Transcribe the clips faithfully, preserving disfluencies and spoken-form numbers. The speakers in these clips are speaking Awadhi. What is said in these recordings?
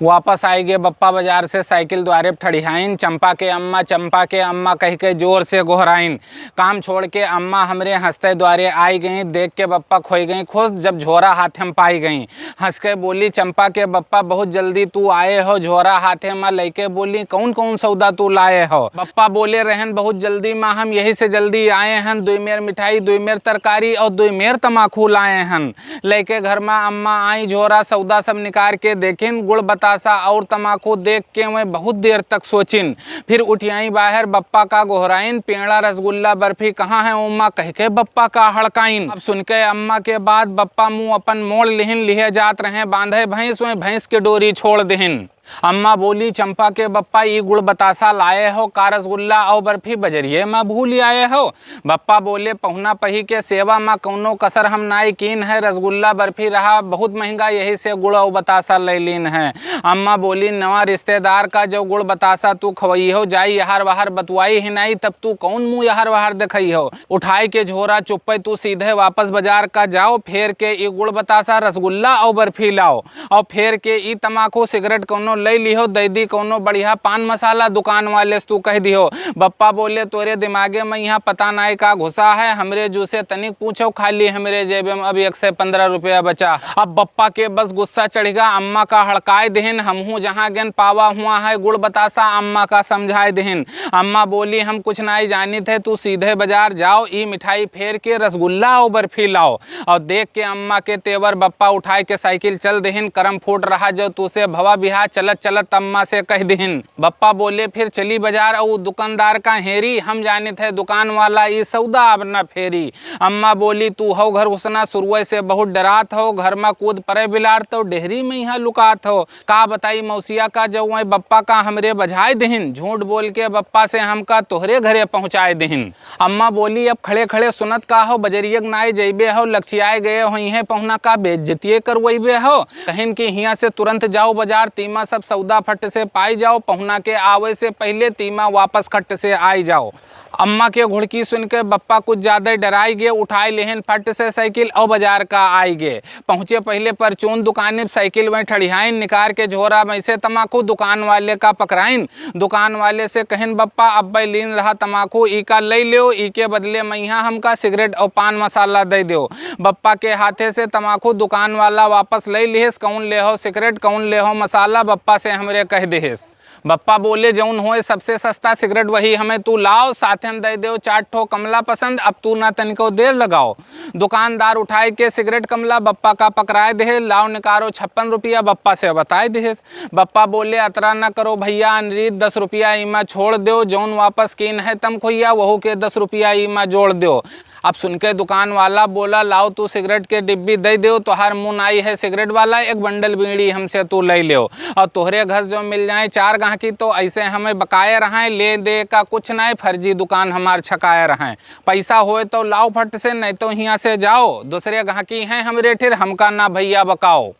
वापस आइगे बप्पा बजार से साइकिल द्वारे ठड़िहाइन, "चंपा के अम्मा, चंपा के अम्मा" कहिके जोर से गोहराइन। काम छोड़के अम्मा हमरे हँसते द्वारे आइ गईं। देख के बप्पा खोइ गईं खुश, जब झोरा हाथे म पाइ गईं। हँस के बोली, "चंपा के बप्पा, बहुत जल्दी तू आए हो।" झोरा हाथे म लइके बोली, "कउन कउन सौदा तू लाए हो?" बप्पा बोले रहन, "बहुत जल्दी म हम यही से जल्दी आए हन, दुइ मेर मिठाई, दुइ मेर तरकारी अउ दुइ मेर तमाखू लाए हन।" लइके घर म अम्मा आईं, झोरा सौदा सब निकार के देखिन, गुड़ बतासा अउर तमाखू देख के वह बहुत देर तक सोचिन। फिर उठियाईं बाहर, बप्पा का गोहराइन, "पेड़ा, रसगुल्ला, बर्फी कहाँ है ओमा?" कहिके बप्पा का हड़काइन। अब सुनके अम्मा के बात, बप्पा मुँह अपन मोड़ लिहिन, लिहे जात रहे बाँधे भैंस, वह भैंस के डोरी छोड़ दिहिन। अम्मा बोली, "चंपा के बप्पा, ई गुड़ बतासा लाए हो, का रसगुल्ला अउ बर्फी बजरिये म भूलि आए हो?" बप्पा बोले, "पहुना पही के सेवा म कउनो कसर हम नाई कीन है, रसगुल्ला बर्फी रहा बहुत महँगा, यही से गुड़ अउ बतासा लइ लीन है।" अम्मा बोली, "नवा रिश्तेदार का जउ गुड़ बतासा तू खवइहो, जाई यहर वहर बतुआई ही नाई, तब तू कउन मुँह यहर वहर देखइहो?" उठाइ के झोरा चुप्पे तू सीधे वापस बजार का जाओ, फेर के ई गुड़ बतासा, रसगुल्ला अउ बर्फी लाओ। अउ फेर के ई तमाखू सिगरेट कउनो लइ लिहो, दइ दी कउनो बढ़िया पान मसाला दुकान वाले से तू कहि दिहो। बप्पा बोले, "तोरे दिमागे म इहाँ पता नाई का घुसा है, हमरे जू से तनिक पूछो, खाली हमरे जेबे म अब एक सौ पन्द्रह रुपया बचा।" अब बप्पा के बस गुस्सा चढ़िगा, अम्मा का हड़काइ दिहिन, "हमहूँ जहाँ गेन पावा हुआँ है गुड़ बतासा," अम्मा का समझाइ दिहिन। अम्मा बोली, "हम कुछ नाई जानित है, तू सीधे बजार जाओ, ई मिठाई फेर के रसगुल्ला अउ बर्फी लाओ।" अउ देख के अम्मा के तेवर बप्पा उठाइ के साइकिल चल दिहिन। करम फूट रहा जउ तू से भवा बिहा, चलत चलत अम्मा से कहि दिहिन। बप्पा बोले, "फिर चली बजार अउ दुकानदार का हेरी, हम जानित है दुकान वाला ई सौदा अब न फेरी।" अम्मा बोली, "तू हउ घर घुसना, सुरुए से बहुत डरात हो, घर म कूद परे बिलार तउ डेहरी म इहाँ लुकात हो।" का बताई मौसिया का, जउ वह बप्पा का हमरे बझाइ दिहिन, झूठ बोल के बप्पा से हमका तोहरे घरे पहुँचाइ दिहिन। अम्मा बोली, "अब खड़े खड़े सुनत का हो, बजरिया क नाई जइबे हो, लक्चियाए गए होइहें पहुना, का बेइज्जतिये करवइबे हो?" कहिन कि हियाँ से तुरंत जाओ बजार, तीमा सब सौदा फट से पाइ जाओ, पहुना के आवे से पहिले तीमा वापस खट से आइ जाओ। अम्मा के घुड़की सुन के बप्पा कुछ ज्यादा डराइ गे, उठाइ लेहिन फट से साइकिल अउ बजार का आइ गे। पहुँचे पहिले परचून दुकानी प साइकिल वहीं ठड़िहाइन, निकार के झोरा में से तमाकू दुकान वाले का पकराइन। दुकान वाले से कहिन, "बप्पा, अब्बे लीन रहा तमाकू, ई का लइ लेओ, ई के बदले म इहाँ हमका सिगरेट अउ पान मसाला दइ देओ।" बप्पा के हाथे से तमाकू दुकान वाला वापस लइ लिहिस। "कउन लेहो सिगरेट, कउन लेहो मसाला?" बप्पा से हमरे कहि दिहिस। बप्पा बोले, "जउन होए सबसे सस्ता सिगरेट वही हमें तू लाओ, साथे म दइ देओ चार ठो कमला पसंद, अब तू ना तनिको देर लगाओ।" दुकानदार उठाइ के सिगरेट कमला बप्पा का पकराइ दिहे, "लाओ निकारो छप्पन रुपया," बप्पा से बताइ दिहिस। बप्पा बोले, "अतरा न करो भइया अनरीत, दस रुपया इमा छोड़ देओ, जउन वापस कीन है तमखोइया, वहू के दस रुपया इमा जोड़ देओ।" अब सुनके दुकान वाला बोला, "लाओ तू सिगरेट के डिब्बी दइ देओ, तोहार मुँह नाई है सिगरेट वाला, एक बंडल बीड़ी हमसे तू लइ लेओ। अउर तोहरे घर जो मिल जाए चार गाहकी तो अइसे हमें बकाए रहाए, ले दे का कुछ नाई, फर्जी दुकान हमार छकाए रहाए। पैसा होए तो लाओ फट से, नहीं तो हियाँ से जाओ, दुसरे गाहकी हैं हमरे ठिर, हमका ना भइया बकाओ।"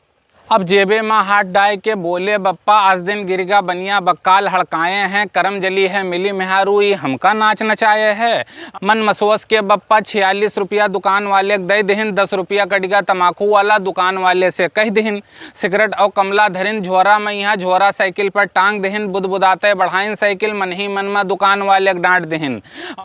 अब जेबे मा हाथ डाइ के बोले, "बप्पा, आज दिन गिरिगा बनिया बक्काल हड़काए हैं, करम जली है मिली मेहारू, ई हमका नाच नचाए है।" मन मसोस के बप्पा छियालीस रुपया दुकान वाले के दइ दिहिन, दस रुपया कटिगा तमाकू वाला, दुकान वाले से कहि दिहिन, "सिगरेट अउ कमला धरिन झोरा में, इहाँ झोरा साइकिल पर टांग दिहिन।" बुदबुदाते बढ़ाइन साइकिल, मन ही मन मा दुकान वाले के डांट दिहिन।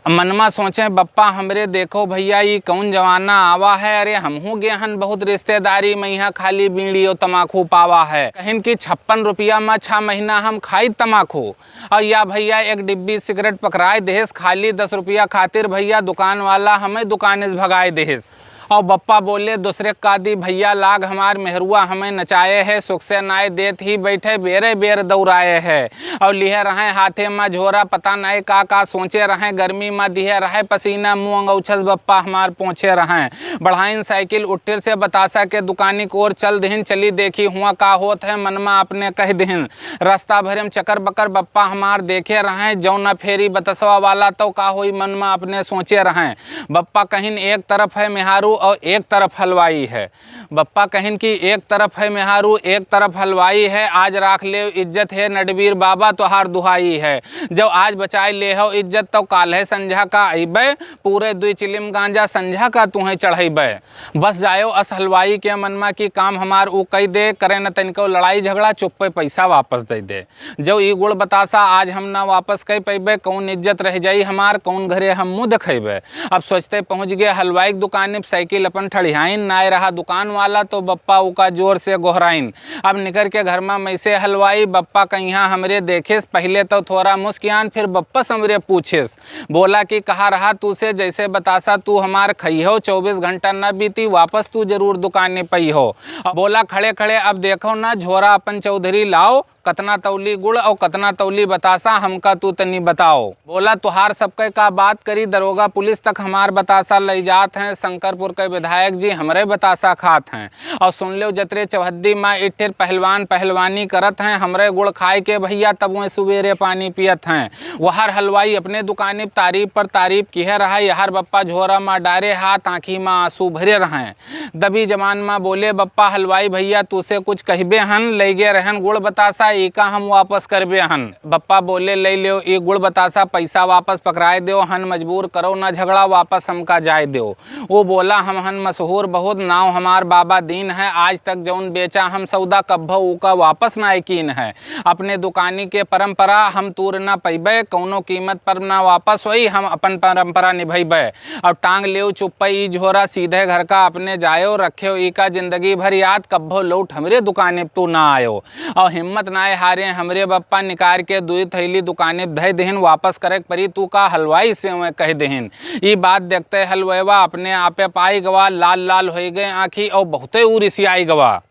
मनमा सोचे, "बप्पा हमरे, देखो भइया, ई कउन जमाना आवा है? अरे, हमहूँ गेहन बहुत रिश्तेदारी में, इहाँ खाली बीड़ी अउ तमाकू पावा है।" कहिन कि छप्पन रुपया मा छह महीना हम खाई तमाकू। अउ या भइया एक डिब्बी सिगरेट पकराए देहिस, खाली दस रुपया खातिर भइया दुकान वाला हमें दुकाने से भगाए देहिस। अउ बप्पा बोले, "दुसरे का दी भइया, लाग हमार मेहरुआ हमें नचाए है, सुख से नाय देत ही बैठे, बेरे बेर दौराए है।" अउ लिहे रहें हाथे मा झोरा, पता नाय का का सोचे रहें, गर्मी मा दिहे रहे पसीना, मुँह अंगौछस बप्पा हमार पोंछे रहें। बढ़ाइन साइकिल उट्ठिर से बतासा के दुकानी के ओर चल दिहिन, "चली देखी हुआँ का होत है," मनमा अपने कहि दिहिन। रस्ता भरे म चकर बकर बप्पा हमार देखे रहें, जौना फेरी बतसवा वाला तौ का होई, मनमा अपने सोचे रहें। बप्पा कहिन, "एक तरफ है मेहारू अउ एक तरफ हलवाई है।" बप्पा कहिन कि एक तरफ है मेहारू, एक तरफ हलवाई है, आज राख लेव इज्जत है नटवीर बाबा तोहार दुहाई है। जब आज बचाए लेहव इज्जत तौ काल्हे संझा का अइबे, पूरे दुइ चिलिम गांजा संझा का तुहें चढ़इबे। बस जायो अस हलवाई के मन मा कि काम हमार ऊ कइ दे, करे न तनिको लड़ाई झगड़ा, चुप्पे पैसा वापस दइ दे। जौ ई गुड़ बतासा आज हम ना वापस कइ पइबे, कौन इज्जत रह जाई हमार, कौन घरे हम मुँह देखइबे। अब सोचते पहुँच गए हलवाई के दुकाने पे, साइकिल अपन ठड़ियाइन, नाय रहा दुकान वाला तो बप्पा उका जोर से गोहराइन। अब निकर के घर मा मइसे हलवाई, बप्पा कहिया हमरे देखेस, पहिले तो थोड़ा मुस्कियान, फिर बप्पा से हमरे पूछेस, बोला कि कहा रहा तू से, जैसे बतासा तू हमार खइहो, चउबीस घंटा न बीती, वापस तू जरूर दुकाने पइहो। अब बोला खड़े खड़े अब देखो ना, झोरा अपन चौधरी लाओ, कतना तौली गुड़ और कतना तौली बतासा, हमका तू तनी बताओ। बोला, "तुहार सबके का बात करी, दरोगा पुलिस तक हमार बतासा लई जात हैं, शंकरपुर के विधायक जी हमरे बतासा खात हैं। और सुन लो, जतरे चौहद्दी मा इठिर पहलवान पहलवानी करत हैं, हमरे गुड़ खाए के भइया तब वे सुबेरे पानी पियत हैं।" वहर हलवाई अपने दुकानी पे तारीफ पर तारीफ किहे रहा, यहर बप्पा झोरा मा डारे हाथ, आँखी मा आंसू भरे रहें। दबी जबान मा बोले, "बप्पा हलवाई भइया, तू से कुछ कहबे हन, लइगे रहन गुड़ बतासा, इका हम वापस करबे हन।" बप्पा बोले, "लइ लेव ई गुड़ बतासा, पैसा वापस पकड़ाए देव हन, मजबूर करो ना झगड़ा, वापस हमका जाए देव।" वो बोला, "हम हन मशहूर बहुत, नाव हमार बाबा दीन है, आज तक जौन बेचा हम सौदा, कब्भो उका वापस ना कीन है। अपने दुकानी के परंपरा हम तूर ना पइबे, कौनो कीमत पर ना वापस होई, हम अपन परंपरा निभइबे।" और टांग लेव चुप्पे ई झोरा, सीधे घर का अपने जायो, रखेव इका जिंदगी भर याद, कब्भो लौट हमरे दुकाने पे तू ना आयो। और हिम्मत नाय हारे हमरे बप्पा, निकार के दुई थैली दुकाने पे धइ देहिन, वापस करे के परी तू का हलवाई से वे कह देहिन। ई बात देखते हलवेवा अपने आपे पाई गवा, लाल लाल होई गए आँखी और बहुते ऊ रिसियाई गवा।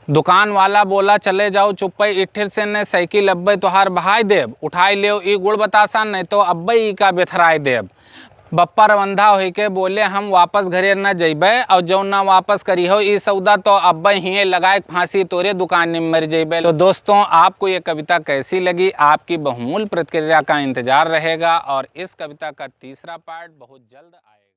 दुकान वाला बोला, "चले जाओ चुप्पे इठिर से, ने साइकिल अब्बे तोहार बहाई देब, उठाई लेव ई गुड़ बतासा, नहीं तो अब्बे इका बेथराई देब।" बप्पा रवंधा होइके बोले, "हम वापस घरे न जइबे, और जौ न वापस करिहो ई सौदा, तो अब्बे हिये लगाए फांसी तोरे दुकान में मर जइबे।" तो दोस्तों, आपको ये कविता कैसी लगी? आपकी बहुमूल्य प्रतिक्रिया का इंतजार रहेगा और इस कविता का तीसरा पार्ट बहुत जल्द आएगा।